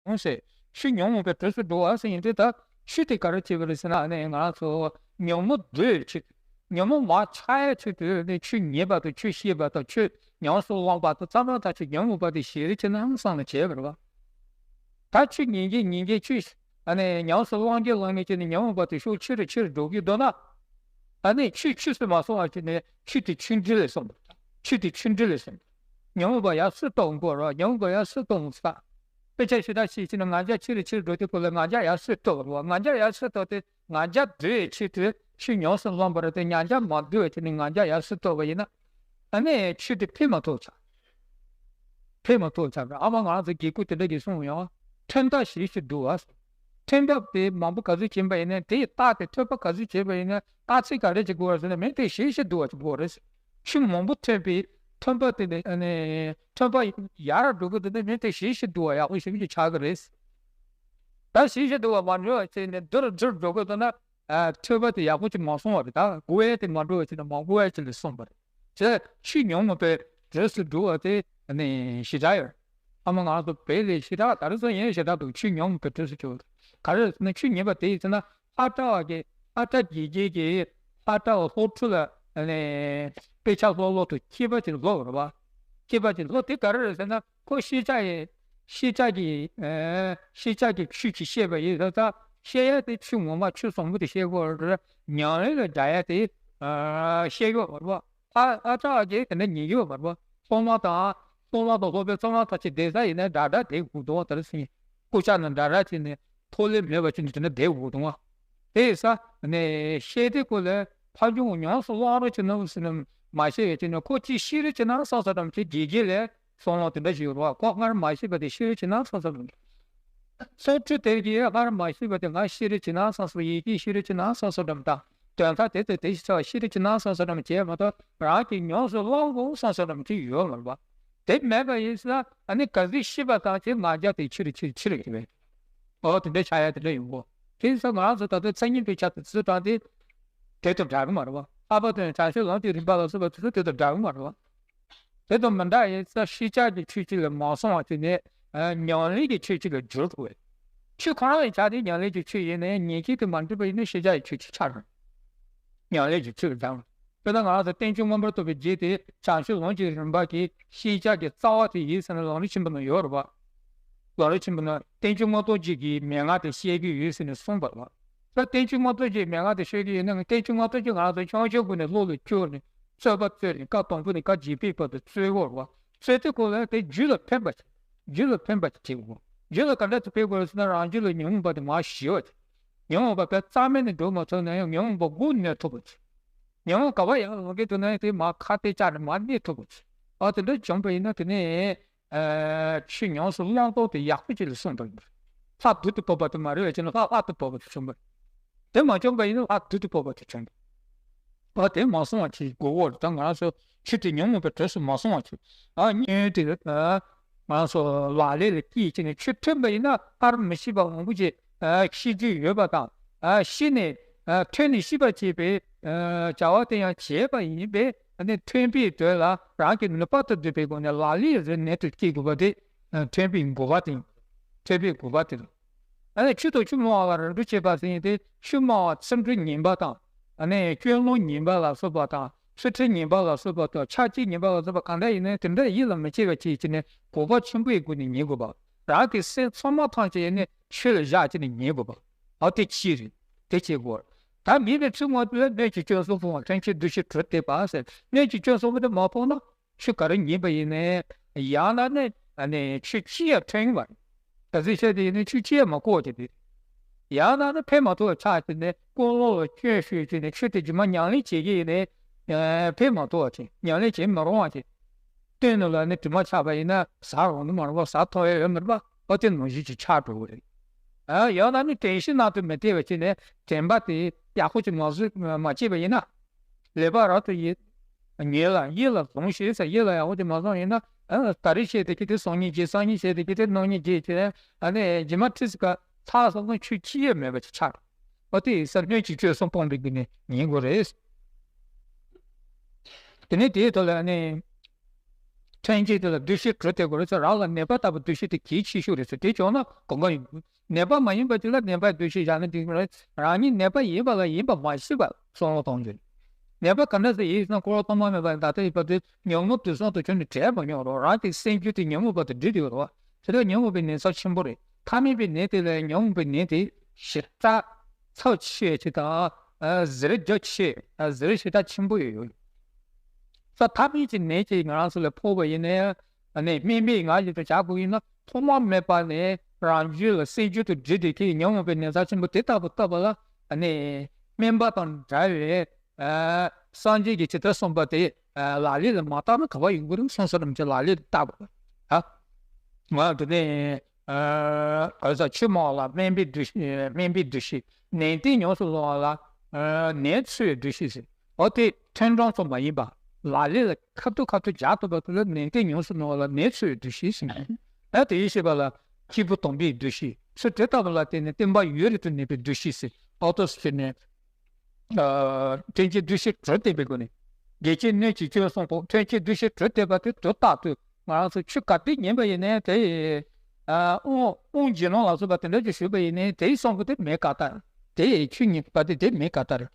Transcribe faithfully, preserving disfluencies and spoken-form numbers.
ཡོང་ཟེར། ཆོས་ཉོན་མོངས་པའི་དུས་སུ་འགྲོ་བ་ཟེར་ཡིན་དུས། ད་ཆོས་དེ་ག་རེ་བྱེད་པ་རེད་ཟེར་ན། ཨ་ནི་ང་རང་ཚོ་ཉོན་མོངས་འདུལ་བའི་ཆེད་དུ། ཉོན་མོངས་མར་ཆག་ཡའི་ཆེད་དུ་ནི་ཆོས་ཉན་པ་དང་ཆོས་བཤད་པ་དང་ཆོས་ཉམས་སུ་བླངས་པ་དང་། ཙམ་རང་ཐག་ཆོད་ཉོན་མོངས་པ་དེ་ཞི་བའི་ཕྱིར་ན་བསམ་ནས་བྱས་པ་རེད་བ། ད་ཆོས་ཉན་གྱིན་ཉན་གྱིན་ཆོས། ཨ་ནི་ཉམས་སུ་བླང་གིན་བླང་གིན་བྱས་ནས་ཉོན་མོངས་པ་དེ་ཤུགས་ཆེ་རུ་ཆེ་རུ་འགྲོ་གིན་འདུག་ན། ཨ་ནི་ཆོས་ཆོས་སུ་མ་སོང་བ་བྱས་ནས་ཆོས་དེ་ཆོས་འབྲེལ་ལ་སོང་། ཆོས་དེ་ཆོས་འབྲེལ་ལ་སོང་། ཉོན་མོངས་པ་ཡར་སུ་གཏོང་དགོས་རེད། ཉོན་མོངས་པ་ཡར་སུ་གཏོང་ས། དཔེ་ཆ་ཞེ་དྲག་བཤད་བྱས་ན་ང་རྒྱལ་ཆེ་རུ་ཆེ་རུ་འགྲོ་དུས་སྐབས་ལ་ང་རྒྱལ་ཡར་སུ་གཏོང་རེད་བ། ང་རྒྱལ་ཡར་སུ་གཏོང་སྟེ་ང་རྒྱལ་འདུལ་བའི་ཆེད་དུ་ཆོས་ཉམས་སུ་བླངས་པ་རེད་དེ། ང་རྒྱལ་མ་འདུལ་བ་བྱས་ནས་ང་རྒྱལ་ཡར་སུ་གཏོང་བ་ཡིན་ན། ཨ་ནི་ཆོས་དེ་འཕེལ་མ་ཐུབ་ཆགས། འཕེལ་མ་ཐུབ་ཆགས་པ་རེད། ཨ་མ་ང་ཚོ་དགེ་བསྐོས་དེ་འདྲ་གིས་གསུངས་ཡོང་། ཐོས་པ་ཞིག་ཞིག་འདུག་བ། ཐོས་པ་དེ་མང་པོ་ག་ཚོད་བྱིན་པ་ཡིན་ན། དེ་ཡི་རྟགས་དེ་ཐོས་པ་ག་ཚོད་བྱས་པ་ཡིན་ན། རྟགས་མཚན་ག་རེ་ཅིག་དགོས་རེད་ཟེར་ན། མི་དེ་ཞིག་ཞིག་འདུག་བ་ཅིག་དགོས་རེད། ཆོས་མང་པོ་ཐོས་པའི་ཐོས་པ་དེ་ནི། ཨ་ནི་ཐོས་པ་ཡར་འགྲོ་གི་དེ་ནི་མི་དེ་ཞིག་ཞིག་འདུག་བ། ཡག་པོ་ཞེ་པོ་ཅིག་ཆགས་ཀྱི་རེད། ད་ཞིག་ཞིག་འདུག་བ་མ་འགྲོ་བ་བྱས་ནས་འདིར་འདིར་འགྲོ་གི་འདུག་ན། ཨ། ཐོས་པ་དེ་ཡག་པོ་ཅིག་མ་སོང་བ་རེད། ད་དགོས་ཡ་དེ་མ་འགྲོ་བ་བྱས་ན་མ་དགོས་ཡ་ཅིག་ལ་སོང་བ་རེད། ཅེས་ཆོས་ཉོན་མོངས་པའི་དུས་སུ་འགྲོ་བ་དེ་ནི་ཞེ་དྲག་ཡོད། ཨ་མ་ང་ཚོ་བོད་ལ་ཞེ་དྲག་ད་རེས་སོང་ཡིན་ཞེ་དྲག་འདུག་ཆོས་ཉོན་མོངས་པའི་དུས་སུ་འགྲོ་བ་ག་རེ་ཟེར་ན། ཆོས་ཉན་པ་དེ་ཡིན་ཟེར་ན། ཨ་ཏྲ་བ་གི་ཨ་ཏྲ་དགེ་རྒན་གྱིས་ཨ་ཏྲ་བ་སློབ་ཕྲུག་ལ་ནི་དཔེ་ཆ་སློབ་སློབ་ཏུ་མཁས་པ་ཅིག་སློབ་རེད་བ། མཁས་པ་ཅིག་སློབ་དེ་ག་རེ་རེད་ཟེར་ན། ཁོ་ཤེས་བྱ་ཡི་ཤེས་བྱ་གི། ཨ། ཤེས་བྱ་གི་ཆོས་ཅིག་བཤད་པ་ཡིན་ཟེར་ཙང་། བཤད་ཡ་དེ་ཆོས་ངོ་མ་ཆོས་བཟང་པོ་དེ་བཤད་དགོས་རེད། ཉམས་ལེན་ལ་སྦྱར་ཡ་དེ། ཨ། བཤད་ཡོད་མ་རེད་བ། ཨ། ཨ་ཅག་གིས་དེ་འདྲ་ཉན་གྱི་ཡོད་མ་རེད་བ། སློབ་མ་དང་སློབ་མ་དང་སློབ་དཔོན་ཚང་མ་ཐམས་ཅད་བསྡད་ས་ཡིན་ན་འདྲ་འདྲ་བསྡད་དགོས་འདུག་བ། དེ་རེད་ཟེར། སྐུ་ཕྱྭ་ནི་འདྲ་འདྲ་བྱས་ནས་ཐོག་ལེ་མེད་པ་བྱས་ནས་དེ་འདྲ་བསྡད་དགོས་འདུག་བ། དེ་ཡིན་ཙང་ནས་བཤད་དེ་ཁོ་ལ་ཕ་ཆུང་ཉམས་སུ་བླང་རོགས་བྱེད་ན་ཟེར་ནས་མ་བཤད་པ་བྱས་ནས། ཁོ་ཅིག་ཤེས་རོགས་བྱེད་ན་བསམ་བསམ་འདྲ་བྱས། དགེ་རྒན་ལ་གསུང་ལོང་དེ་འདྲ་ཞིག་ཡོད་རེད་བ། ཁོ་སྔར་མ་ཤེས་པ་དེ་ཤེས་རོགས་བྱེད་ན་བསམ་བསམ་འདྲ། སློབ་ཕྲུག་དེ་གིས་སྔར་མ་ཤེས་པ་དེ་སྔར་ཤེས་རོགས་བྱེད་ན་བསམ་བསམ། ཡི་གེ་ཤེས་རོགས་བྱེད་ན་བསམ་བསམ་འདྲ་མི་དང་། དོན་དག་དེ་དང་དེ་ཞིག་ཆགས་པ་ཤེས་རོགས་བྱེད་ན་བསམ་བསམ་འདྲ་མི་བྱས་མ་གཏོགས། རང་གིས་ཉམས་སུ་བླང་དགོས་བསམ་བསམ་འདྲ་མི་བྱས་ཡོད་མ་རེད་བ། དེ་མེད་པ་ཡིན་ཙང་ཨ་ནི་ག་ཚོད་ཤེས་པ་དང་དེ་ང་རྒྱལ་དེ་ཆེ་རུ་ཆེ་རུ་ཆེ་རུ་འགྲོ་བས། ཨོ་དེ་འདྲ་ཆགས་ཡ་དེ་འདྲ་ཡོང་གོ། དེ་ཡིན་ཙང་ང་རང་ཚོ་ད་ལྟ་མཚན་ཉིད་དཔེ་ཆ་དེ་ཚོ་དྲངས་ཏེ། དེ་དང་འདྲ་གི་མ་རེད་བ། ཨ་བ་དང་བྱང་ཆུབ་ལམ་གྱི་རིམ་པ་ལ་སོགས་པ་དེ་ཚོ་དེ་དང་འདྲ་གི་མ་རེད་བ། དེ་དང་མི་འདྲ་ཡིན་ཙང་ཤེས་བྱ་གི་ཆོས་གཅིག་ལ་མ་སོང་བ་བྱས་ནས། ཨ། ཉམས་ལེན་གྱི་ཆོས་གཅིག་ལ་འགྱུར་དགོས། ཆོས་གང་ཡིན་ཆ་དེ་ཉམས་ལེན་གྱི་ཆོས་ཡིན་ནའི་ཉན་མཁན་དེ་མ་འགྲིག་པ་ཡིན་ན་ཤེས་བྱ་ཡི་ཆོས་གཅིག་ཆགས་རུང་། ཉམས་ལེན་གྱི་ཆོས་ལ་སྦྱར་བ། དཔེར་ན་ང་རང་ཚོ་རྟེན་འབྱུང་མངོན་པར་རྟོགས་པའི་རྒྱན་དེ་བྱང་ཆུབ་ལམ་གྱི་རིམ་པ་གི་ཤེས་བྱ་གི་རྩ་བ་དེ་ཡིན་ཟེར་ནས་ལམ་རིམ་ཆེན་པོ་ནང་ཡོད་རེད་བ། ལམ་རིམ་ཆེན་པོ་ནང་རྟེན་འབྱུང་མངོན་རྟོགས་རྒྱན་གྱི་མན་ངག་དེ་བཤད་ཀྱི་ཡོད་ཟེར་ནས་གསུངས་པ་རེད་བ། ད་རྟེན་འབྱུང་མངོན་རྟོགས་རྒྱན་མན་ངག་དེ་བཤད་ཀྱི་ཡོད་ན། རྟེན་འབྱུང་མངོན་རྟོགས་རྒྱན་ང་རང་ཚོ་ཆོས་སྐྱོང་སྒོ་ནས་བློ་ལ་བཅོལ་ནས་རྩོད་པ་རྩོད་ནས། སྐབས་དང་པོ་ནས་སྐབས་བརྒྱད་པའི་བར་དུ་རྩོད་དགོས་རེད་བ། རྩོད་དུས་སྐབས་ལ་དེ་རྒྱུད་ལ་ཕན་པ་ཞིག་རྒྱུད་ལ་ཕན་པ་ཅིག་བྱེད་དགོས། རྒྱུད་ལ་ག་འདྲ་ཅིག་ཕན་དགོས་ཟེར་ན། རང་རྒྱུད་ལ་ཉོན་མོངས་པ་དེ་མར་ཞི་བ་ཅིག་ཉོན་མོངས་པ་དཔེ་རྩ་མེད་ནས་འགྲོ་མ་ཐུབ་ན་ཡང་ཉོན་མོངས་པ་མགོ་གནོན་ཐུབ་པ་ཅིག་ཉོན་མོངས་ག་པར་ཡར་ལངས་ཀྱི་འདུག་ན་ཡང་དེ་མར་ཁ་གཏད་བཅག་ནས་མར་གནས་ཐུབ་པ་ཅིག་ཨ་དེ་འདྲ་བྱུང་པ་ཡིན་ན་དེ་ནས། ཨ། ཆོས་ཉམས་སུ་བླང་སྟངས་དེ་ཡག་པོ་ཅིག་ལ་སོང་བ་ཡིན། ལྷ་བདུད་དུ་བབས་པ་དེ་མ་རེད་པ་བྱས་ན་ལྷ་ལྷ་དུ་བབས་པ་དེ་བྱུང་བ་རེད། དེ་མ་བྱུང་པ་ཡིན་ན་ལྷ་བདུད་དུ་བབས་པ་དེ་བྱུང་བ་རེད། ཨ་དེ་མ་སོང་བ་ཅིག་དགོས་པ་རེད། ད་ང་རང་ཚོ་ཆོས་དེ་ཉོན་མོངས་པའི་དུས་སུ་མ་སོང་བ་ཅིག་ཨ་ཉོན་དེ། ཨ། ང་རང་ཚོ་ལག་ལེན་ལ་བཀལ་བྱས་ནས་ཆོས་ཐོས་པ་ཡིན་ན་སྔར་མི་ཤེས་པ་མང་པོ་ཅིག་ཨ། ཤེས་རྒྱུ་ཡོད་པ་དང་། ཨ། ཤེས་ནས། ཨ། ཐོས་ནས་ཤེས་པར་བྱེད་པའི། ཨ། བྱ་བ་དེ་ཡང་བྱས་པ་ཡིན་པས། ཨ་ནི་ཐོས་པའི་དོན་ལ་རང་གི་ནུས་པ་དང་ལྡན་པའི་སྒོ་ནས་ལག་ལེན་རེ་ནན་དུ་བསྐྱེད་དགོས་པ་དེ། ཨ། ཐོས་པའི་དགོས་པ་དེ། ཐོས་པའི་དགོས་པ་དེ། ཨ་ནི་ཆོས་དང་ཆོས་སྨྲ་བ་ལ་རིམ་གྲོ་བྱེད་པ་ཟེར་ཡིན་ཏེ། ཆོས་སྨྲ་བ་ཚིག་འབྲུ་ངན་པ་དང་། ཨ་ནི་སྐྱོན་ལོག་ངན་པ་ལ་སོགས་པ་དང་། ཚུལ་ཁྲིམས་ངན་པ་ལ་སོགས་པ་དང་། ཕྱག་རྒྱ་ངན་པ་ལ་སོགས་པ་གང་འདྲ་ཡིན་ནའི་དེ་འདྲ་ཡིད་ལ་མི་བྱེད་པ་བྱས་བྱས་ནས་གོ་བ་ཆེན་པོའི་སྒོ་ནས་ཉན་དགོས་པ། རང་གི་སེམས་ཚང་མ་ཐམས་ཅད་ནི་ཆོས་ལ་བཞག་བྱས་ནས་ཉན་དགོས་པ། ཨ་དེ་གཅིག་རེད། དེ་བྱེད་དགོས། ད་མིན་པའི་ཚིག་ངོ་དེ་ལ་སྣོད་ཀྱི་སྐྱོན་གསུམ་སྤོང་བ། དྲན་ཤེས་འདུ་ཤེས་དྲུག་གཏད་པ་ཟེར། སྣོད་ཀྱི་སྐྱོན་གསུམ་པོ་དེ་མ་སྤོང་ན་ཆོས་ག་རེ་ཉན་པ་ཡིན་ནའི། ཡང་ན་ནི་ཨ་ནི་ཆོས་ཅི་ཡང་ཐོན་གྱི་མ་རེད། ག་ཚོད་བཤད་དེ་ཡིན་ནའི་ཆོས་ཅི་ཡང་མ་གོ་བ་དེ་རེད། ཡང་ན་ནི་ཕན་མ་ཐོགས་པ་ཆགས་བྱས་ནས་ཀུན་སློང་ལ་སྐྱོན་ཤོར་བྱས་ནས་ཆོས་དེ་རྗེས་མ་ཉམས་ལེན་བྱེད་ཀྱི་ཡིན་ནའི། ཨ། ཕན་མ་ཐོགས་པ་ཅིག་ཉམས་ལེན་བྱེད་མི་རུང་བ་ཅིག་སྟོད་ནས་ལ་ནི་དྲི་མ་ཆགས་པ་ཡིན་ན་ཟ་རུང་གི་མ་རེད་པ། ཟ་ཐུབ་ཡ་ཡོད་མ་རེད་པ། ཨོ་དེ་ནང་བཞིན་གྱི་ཆགས་འགྲོ་གི་རེད། ཨ། ཡང་ན་ནི་དྲན་ཤེས་ནང་དུ་མི་གཏད་པ་བྱས་ནས་དྲན་པ་དེ་ཡག་པོ་ཅིག་མ་བཟོས་མ་བྱས་པ་ཡིན་ན། ལེགས་པར་རབ་ཏུ་ཡིད། ཉིད་ལ་ཡིད་ལ་ཟུངས་ཤིག་ཟེར། ཡིད་ལ་ཡག་པོ་ཅིག་མ་ཟུངས་ཡིན་ན། ཨ། ད་རེས་བཤད་བསྡད་ཀྱི་དེ་སང་ཉིན་བརྗེད། སང་ཉིན་བཤད་བསྡད་ཀྱི་དེ་གནངས་ཉིན་བརྗེད་བྱས། ཨ་ནི་རྗེས་མ་ཁྲིད་ཟིག་ག་ཚར་སོང་ཙང་ཆོས་ཅི་ཡང་མེད་པ་ཅིག་ཆགས་འགྲོ། ཨོ་དེ་ཡིན་ཙང་སྣོད་ཀྱི་སྐྱོན་གསུམ་སྤོང་བའི་སྒོ་ནས་ཉན་དགོས་རེད། དེ་ནས་དེའི་ཐོག་ལ་ཨ་ནི། ཐོན་སྐྱེད་དེ་ལ་འདུ་ཤེས་དྲུག་དེ་དགོས་རེད་ཟེར། རང་ལ་ནད་པ་ལྟ་བུ་འདུ་ཤེས་དེ་གལ་ཆེ་ཤོས་རེད་ཟེར། དེ་བྱུང་ན་གོམས་པ་ཡོང་གི། ནད་པ་མ་ཡིན་པ་ཅིག་ལ་ནད་པའི་འདུ་ཤེས་བཞག་ན་འགྲིག་གི་རེད། རང་ཉིད་ནད་པ་ཡིན་པ་ལ་ཡིན་པ་མ་ཤེས་པར་བསམ་བློ་གཏོང་རྒྱུ་རེད། ནད་པ་ག་འདྲ་ཞིག་ཡིན་ཟེར་ན། འཁོར་བ་ཐོག་མ་མེད་པ་ནས་ད་ལྟ་ཡོད་པ་དེ་ཉོན་མོངས་དུག་གསུམ་དུ་གྱུར་ནས་བྲལ་མ་མྱོང་རུང་། རང་གི་སེམས་རྒྱུད་དེ་ཉོན་མོངས་པ་དང་འདྲེས་བསྡད་ཡོད་རེད་བ། དེ་ལ་ཉོན་མོངས་པའི་ནད་ཚབས་ཆེན་པོ་རེད། ཐ་མལ་པའི་ནད་དེ་ལས་ཉོན་མོངས་པའི་ནད་དེ་ཞེ་དྲག་ཚབས་ཆེ་ཅིག་དང་། ཨ། གཟི་རིམ་རྒྱ་ཆེ། ཨ། གཟི་རིམ་ཞེ་དྲག་ཆེན་པོ་ཡོད། ས་ཐ་མལ་གྱི་ནད་ཅིག་ང་རང་ཚོ་ལ་ཕོག་པ་ཡིན་ན། ཨ་ནི་སྨན་པའི་ངག་བཞིན་དུ་བྱ་དགོས་ཡིན་ན། ཐོག་མ་མེད་པ་ནས་རང་རྒྱུད་ལ་སེམས་རྒྱུད་དུ་འདྲེས་བསྡད་མཁན་ཉོན་མོངས་པའི་ནད་ཚབས་ཆེན་པོ་དེ་ལྟ་བུ་ལྟ་བུ་ལ། ཨ་ནི་སྨན་པ་དང་འདྲ་བའི། ཨ། སངས་རྒྱས་ཀྱིས་ཇི་ལྟར་གསུངས་པ་དེ། ཨ། ལག་ལེན་ལ་མ་བསྟར་ན་ག་པར་ཡོང་གི་རེད། སོང་ས་རིན་པོ་ཆེ་ལག་ལེན་ལ་བསྟར་དགོས། ཨ། ང་དེ་ནས། ཨ། ག་རེ་ཟེར། ཆུ་མོག་ལ་སྨན་པའི་འདུ་ཤེས། སྨན་པའི་འདུ་ཤེས། ནན་ཏན་ཉམས་སུ་བླང་བ་ལ། ཨ། ནད་འཚོའི་འདུ་ཤེས་ཟེར། འོ་དེ་ཐོན་གྲངས་ཙམ་མ་ཡིན་པ། ལག་ལེན་ལ་ཁ་ཐུག་ཁ་ཐུག་འཇགས་ཐུབ་པ་དེ་ལ་ནན་ཏན་ཉམས་སུ་བླང་བ་ལ་ནད་འཚོའི་འདུ་ཤེས་ཟེར། ཨ། དེ་ཡིས་ཤེས་པ་ལ་སྐྱེས་བུ་དམ་པའི་འདུ་ཤེས། ཚུལ་དེ་ལྟ་བུ་ལ་བརྟེན་ནས་བསྟན་པ་ཡུན་རིང་དུ་གནས་པའི་འདུ་ཤེས་ཟེར། འོ་དེ་ཟེར་ནས། ཨ། ཐོན་སྐྱེད་འདུ་ཤེས་དྲུག་བསྟེན་པའི་སྒོ་ནས། དགེ་བཅུའི་སྣོད་ཀྱི་སྐྱོན་གསུམ་པོ། ཐོན་སྐྱེད་འདུ་ཤེས་དྲུག་བསྟེན་པ་དེ་དུས་རྟག་ཏུ་ང་རང་ཚོ་ཆུ་ག་དུས་ཉན་པ་ཡིན་ནའི་དེ། ཨ། དབང་དབང་རྗེས་གནང་ལ་སོགས་པ་དེ་འདྲ་ཅིག་ཞུས་པ་ཡིན་ནའི་དེའི་གསུམ་པོ་དེ་མེད་ཀ་ད། དེ་ཆུ་ཉན་པ་དེ་དེ་མེད་ཀ་ད་རེད།